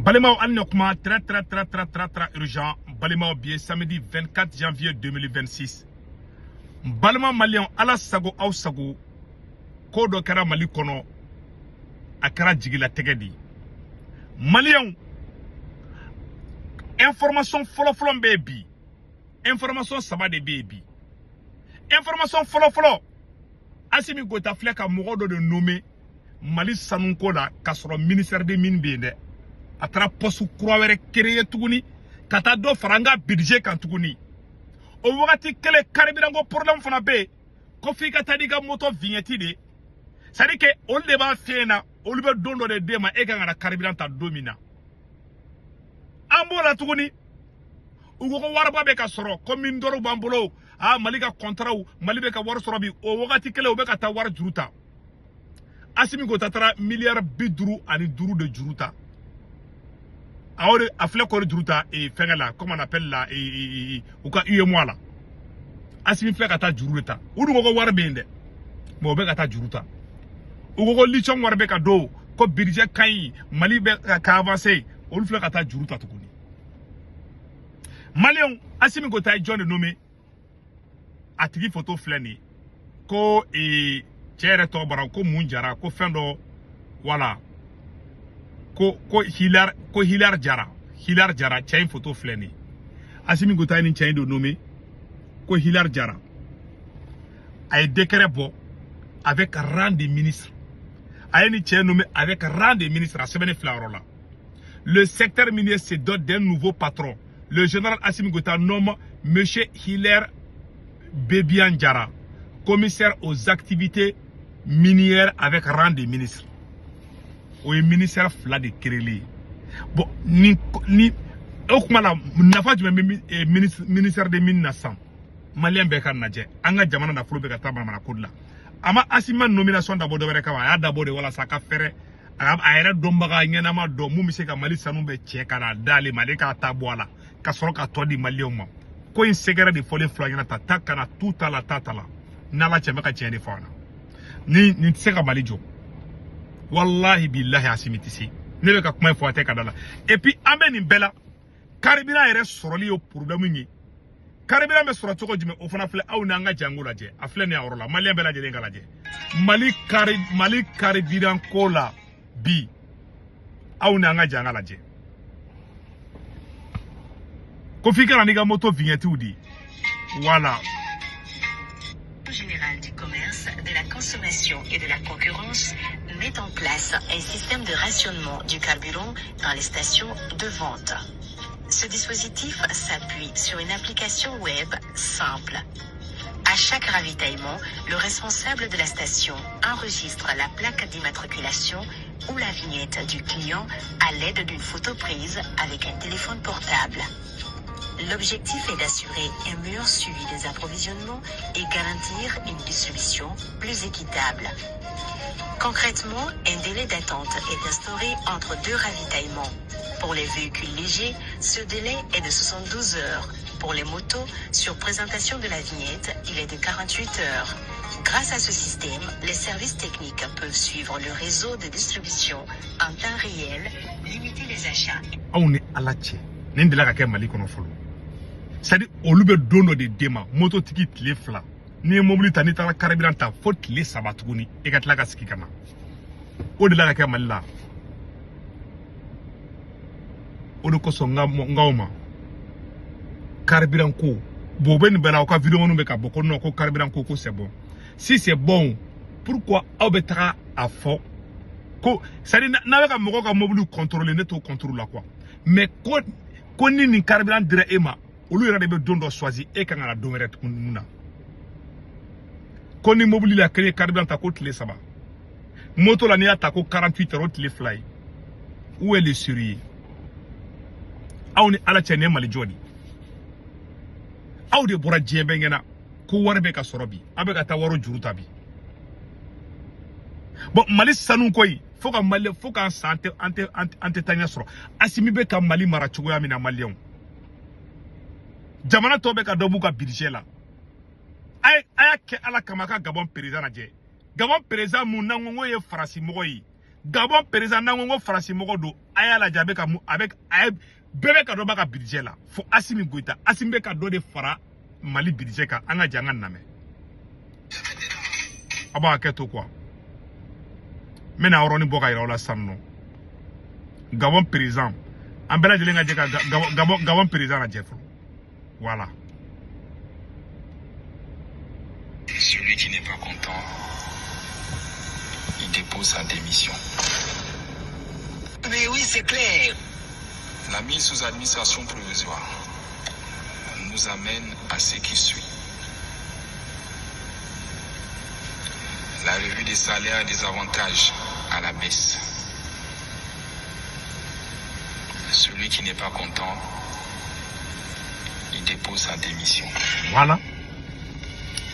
Balimaw, hali ni kuma très très très très très très urgent. Balimaw, bi ye samedi 24 janvier 2026. Balima maliyɛnw, Ala sago aw sago, ko dɔ kɛra Mali kɔnɔ, a kɛra jigilatigɛ de ye. Maliyɛnw, information fɔlɔfɔlɔ bɛ yen bi, information saba de bɛ yen bi. Information fɔlɔfɔlɔ, Assimi Goïta filɛ ka mɔgɔ dɔ de nommé Mali sanuko la, k'a sɔrɔ ministère de mine bɛ yen dɛ. A taara poste kura wɛrɛ créer tuguni ka taa dɔ fara an ka budget kan tuguni. O wagati kelen, carburant ko problème fana bɛ yen, ko f'i ka taa n'i ka moto vignette de, c'est à dire que olu de b'a f'e ɲɛna, olu bɛ don dɔ de d'e ma, e kan ka na carburant ta don min na. An b'o la tuguni, u ko ko wariba bɛ ka sɔrɔ, ko mine d'or b'an bolo, aa, Mali ka contrat, Mali bɛ ka wari sɔrɔ bi. O wagati kelen, u bɛ ka taa wari juru ta. Assimi Goïta taara miliyari 55 de juru ta. A o de a filɛ k'o de juru ta fɛnkɛ la, comment on appelle la, u ka UEMOA la. Assimi filɛ ka taa juru de ta. U dun ko ko wari bɛ yen dɛ, mais u bɛ ka taa juru ta. U ko ko lithium wari bɛ ka don, ko budget ka ɲi, Mali bɛ ka avancer, olu filɛ ka taa juru ta tuguni. Maliyɛnw, Assimi Goïta ye jɔn de nommé? A tigi photo filɛ nin ye. Ko cɛ yɛrɛ tɔgɔ bɔra ko mun Jara, ko fɛn dɔ, wala ko Hilaire, ko Hilaire Jara, Hilaire Jara. Cɛ in photo filɛ nin ye. Assimi Goïta ye nin cɛ in de nommé, ko Hilaire Jara. A ye décret bɔ avec rang de ministre. A ye nin cɛ nommé avec rang de ministre. A sɛbɛnni filɛ yɔrɔ la: le secteur minier se dote d'un nouveau patron. Le général Assimi Goïta nomme monsieur Hilaire Bébian Diarra, commissaire aux activités minières, avec rang de ministre. O ye ministère fila de créé ye. Bon, ni o kuma la, nafa jumɛn bɛ ministère de mine na sisan? Maliyɛn bɛɛ ka lajɛ, an ka jamana nafolo bɛ ka taa manamana ko de la. A ma Assimi ma nomination dabɔ dɔ wɛrɛ kama, a y'a dabɔ de walasa a ka fɛrɛ a yɛrɛ dɔnbaga ɲɛnama dɔn mun bɛ se ka Mali sanu bɛɛ cɛ ka na d'ale ma, ale k'a ta bɔ a la ka sɔrɔ ka tɔ di maliyɛnw ma. Ko in sɛgɛrɛ de fɔlen fila ɲɛna, ta ta kana tu ta la, ta ta la. N'Ala cɛ, n bɛ ka tiɲɛ de fɔ a ɲɛna. Ni nin tɛ se ka Mali jɔ, walahi bilahi, Assimi tɛ se. Ne bɛ ka kuma in fɔ, a tɛ ka da la. Et puis an bɛ nin bɛɛ la, carburant yɛrɛ sɔrɔli ye problème ye. Carburant bɛ sɔrɔ cogo jumɛn? O fana filɛ, aw n'an ka jango lajɛ. A filɛ nin ye a yɔrɔ la, maliyɛn bɛɛ lajɛlen ka lajɛ Mali kari Mali carburant ko la bi, aw n'an ka jango lajɛ. Ko f'i ka na n'i ka moto vignette di, voilà. Général du commerce, de la consommation et de la concurrence met en place un système de rationnement du carburant dans les stations de vente. Ce dispositif s'appuie sur une application web simple. À chaque ravitaillement, le responsable de la station enregistre la plaque d'immatriculation ou la vignette du client à l'aide d'une photo prise avec un téléphone portable. L'objectif est d'assurer un meilleur suivi des approvisionnements et garantir une distribution plus équitable. Concrètement, un délai d'attente est instauré entre deux ravitaillements. Pour les véhicules légers, ce délai est de 72 heures. Pour les motos, sur présentation de la vignette, il est de 48 heures. Grâce à ce système, les services techniques peuvent suivre le réseau de distribution en temps réel, limiter les achats. Aw ni Ala cɛ, nin delila ka kɛ Mali kɔnɔ fɔlɔ? C'est à dire olu bɛ don dɔ de d'e ma, mototigi, tile 2. N'i ye mobili ta, n'i taara carburant ta, fo tile 3 tuguni e ka tila ka sigi ka na. O delila ka kɛ Mali la. O de kosɔn n k'aw ma, carburant ko bon, u bɛ nin bɛɛ la, aw ka vidéo minnu bɛ ka bɔ ko non, ko carburant ko, ko c'est bon. Si c'est bon, pourquoi aw bɛ taga a fɔ ko, c'est à dire n'a bɛ ka mɔgɔw ka mobili contrôler? Ne t'o contrôle la quoi. Mais ko ni nin carburant dira e ma, olu yɛrɛ de bɛ don dɔ choisi, e kan ka na don wɛrɛ tuguni mun na? Ko ni mobili la kelen carburant ta ko tile 3, moto la n'i y'a ta ko 48 heures, o tile 2 ye. Où est le sérieux? Aw ni Ala cɛ, nin ye Mali jɔ de? Aw de bɔra diɲɛ bɛɛ ɲɛna ko wari bɛ ka sɔrɔ bi, aw bɛ ka taa wari juru ta bi. Bon, Mali sanu ko in, fo ka Mali fo k'an san, an tɛ taa ɲɛ sɔrɔ. Assimi bɛ ka Mali mara cogoya min na, maliyɛnw, jamana tɔw bɛ ka dɔ b'u ka budget la. A y'a kɛ Ala kama, a ka Gabon président lajɛ. Gabon président mun n'an ko ye faransi mɔgɔ ye, Gabon président n'an ko faransi mɔgɔ don. A y'a lajɛ, a bɛ ka mun, a bɛ a ye bɛɛ bɛ ka dɔ b'a ka budget la fo Assimi Goïta. Assimi bɛ ka dɔ de fara Mali budget kan. An ka jɛ an ka lamɛn, a b'a hakɛ to quoi. N bɛna yɔrɔnin bɔ ka yira aw la sisan nɔ. Gabon président, an bɛɛ lajɛlen ka jɛ ka Gabon président lajɛ fɔlɔ. Voilà. Celui qui n'est pas content, il dépose sa démission. Mais oui, c'est clair. La mise sous administration provisoire nous amène à ce qui suit. La revue des salaires et des avantages à la baisse. Celui qui n'est pas content, il dépose sa démission. Voilà.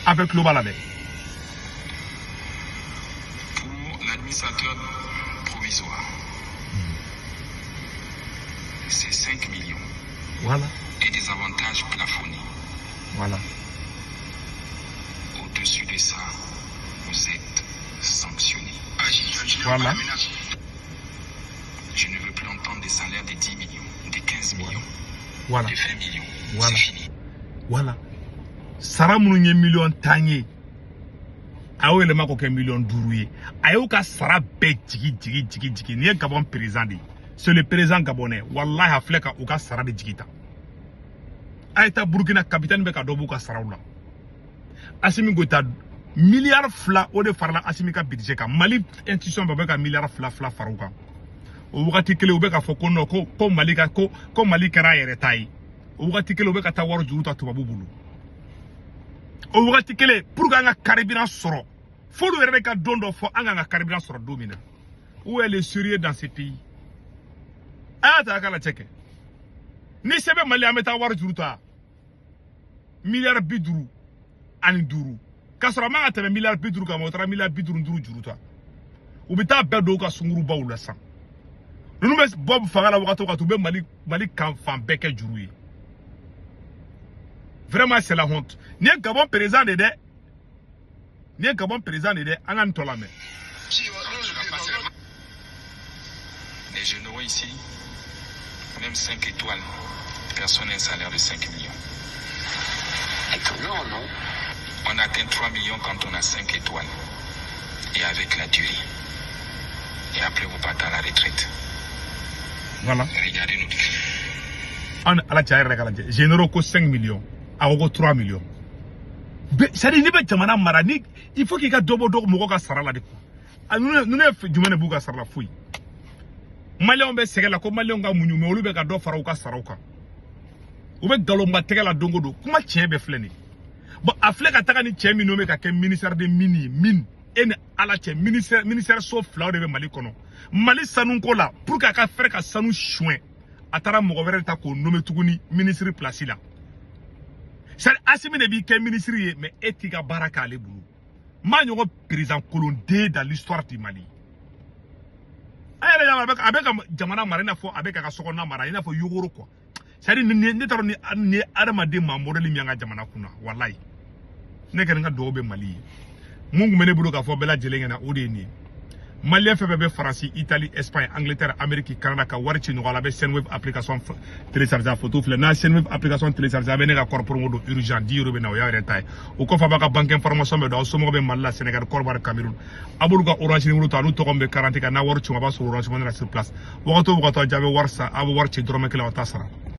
Avec le bal. Pour l'administrateur provisoire, c'est 5 millions. Voilà. Et des avantages plafonnés. Voilà. Au-dessus de ça, vous êtes sanctionné. Voilà. Je ne veux plus entendre des salaires de 10 millions, de 15 millions, voilà, de 20 millions. Voilà. C'est fini. Voilà. Sara minnu ye miliyɔn 10 ye, a y'o yɛlɛma k'o kɛ miliyɔn 5 ye. A y'o ka sara bɛɛ jigi jigi jigi jigi. Nin ye Gabon président de ye. C'est le président gabonais. Wallahi, a filɛ ka u ka sara de jigi ta. A ye taa Burukina, capitaine bɛ ka dɔ b'u ka saraw la. Assimi Goïta, miliyari 2 o de farala Assimi ka budget kan. Mali institution bɛɛ bɛ ka miliyari 2 2 fara u kan. O wagati kelen, u bɛ ka fɔ ko non, ko Mali ka ko Mali kɛra a yɛrɛ ta ye. O wagati kelen, u bɛ ka taa wari juru ta tubabu bolo. O wagati kelen, pour que an ka carburant sɔrɔ, f'olu yɛrɛ de ka don dɔ fɔ an k'an ka carburant sɔrɔ don min na. Où est le sérieux dans ce pays? A y'a ta a ka lajɛ kɛ. Ni se bɛ Mali, an bɛ taa wari juru ta miliyari 55, k'a sɔrɔ a man ka tɛmɛ miliyari 50 kan, o taara miliyari 55 juru ta. U bɛ taa bɛɛ don u ka sungurubaw la sisan. Ninnu bɛ bɔ fanga la wagati o wagati, u bɛ Mali kan fan bɛɛ kɛ juru ye. Vraiment, c'est la honte. Nin ye Gabon président de dɛ. Nin ye Gabon président de dɛ. An ka nin tɔ lamɛn. Les généraux ici, même 5 étoiles, personne n'a un salaire de 5 millions. Étonnant, non? On atteint 3 millions quand on a 5 étoiles. Et avec la durée. Et après, vous partez à la retraite. Voilà. Regardez notre An ala cɛ yɛrɛ ka lajɛ. Généraux ko 5 millions. A ko ko 3 millions. C'est-à-dire, n'i bɛ jamana mara, ni il faut k'i ka dɔ bɔ dɔ mɔgɔ ka sara la de quoi. A ninnu ye jumɛn de b'u ka sara la? Foyi. Maliyɛnw bɛ sɛgɛn la ko maliyɛnw ka muɲu, mais olu bɛ ka dɔ fara u ka saraw kan. U bɛ nkalonba tɛgɛ la don o don. Kuma tiɲɛ bɛɛ filɛ nin ye. Bon, a filɛ ka taga ni cɛ min bɛ ka kɛ ministère de mine ye, mine. E ni ala cɛ, ministère so filaw de bɛ Mali kɔnɔ. Mali sanuko la, pour que a ka fɛrɛ ka sanu suɲɛ, a taara mɔgɔ wɛrɛ de ta k'o nommer tuguni ministre place la. C'est-à-dire, Assimi de b'i kɛ ministre ye, mais e t'i ka baara k'ale bolo. N m'a ɲɔgɔn président kolonden dans l'histoire du Mali. A yɛrɛ y'a a bɛ ka jamana mara i n'a fɔ a bɛ k'a ka sokɔnɔna mara i n'a fɔ yogoro quoi. C'est-à-dire, ne t'a dɔn ni ye adamaden maa modèle min y'an ka jamana kunna. Walayi, ne kɛlen ka dugawu bɛ Mali ye. Mun tun bɛ ne bolo k'a fɔ bɛɛ lajɛlen ɲɛna, o de ye nin ye. Maliyɛn fɛn fɛn bɛ Faransi, Italie, Espagne, Angleterre, Amérique, Canada, ka wari ci ɲɔgɔn la, a bɛ Sendwave application télécharger. A photo filɛ. N'a ye Sendwave application télécharger, a bɛ ne ka code promo don urgent 10 euros bɛ na, o y'a yɛrɛ ta ye. O kɔfɛ, a b'a ka banque information bɛ don. Aw somɔgɔw bɛ Mali la, Sénégal, Côte d'Ivoire, Cameroun, a b'olu ka Orange numéro ta, olu tɔgɔ min bɛ carte kan, n'a wari ci, a b'a sɔrɔ Orange Money la sur place. Wagati o wagati, a bɛ wari san, a bɛ wari ci dɔrɔmɛ kelen, aw t'a sara.